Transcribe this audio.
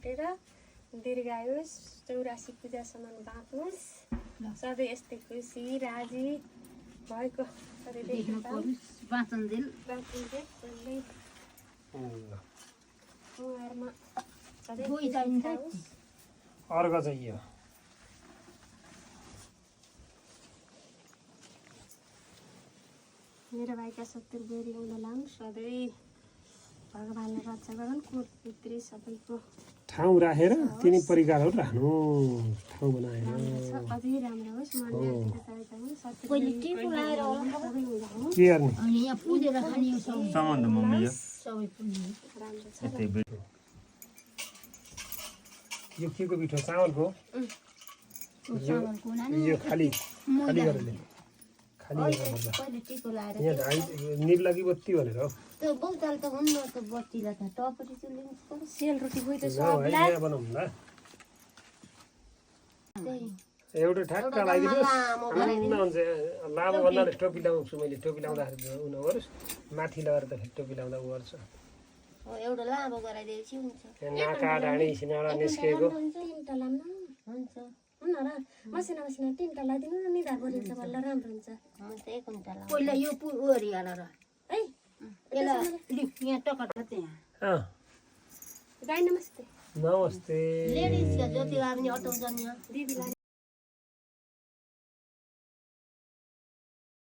घटेर दीर्घायुष 84 पूजासम्म बाँचोस् सधैँ यस्तै खुसी राजी भएको बाँचुन्जेल उहाँहरूमा अर्घ चाहियो मेरो भाइका 70 बेरी उनीहरूलाई सधैँ भगवान्ले रक्षा गरून् कोट भित्री सबैको ठाउँ राखेर तिनी परिकारहरू राख्नु ठाउँ बनाएर अझै राम्रो होस् के गर्ने सम्बन्ध मम्मी यो के को पिठो चामलको यो खाली गरेर यहाँ ढाई निप्ला कि बत्ती भनेर हौ त्यो बौताल त हुन्न त बत्तीलाई त टपरी चाहिँ सेलरोटी गइ त यहाँ बनाउँ ल एउटा ठ्याक्क लगाइदिनुहोस् लामो भन्नाले टोपी लगाउँछु मैले टोपी लाउँदाखेरि हुनुहोस् माथि लगाएर त टोपी लाउँदा उ गर्छ एउटा लामो गराइदिएपछि हुन्छ नाका ढाडी सिनाडा निस्केको तिनवटा लानु हुन्छ हुन र मसिना तिनवटा लगाइदिनु न निधार परिन्छ बल्ल राम्रो हुन्छ एक घन्टा पहिला यो पुरी हालेर है यहाँ टकट त्यहाँ गाई नमस्ते नमस्ते लेडिज जति लाग्ने अटाउँछन् यहाँ दिदीलाई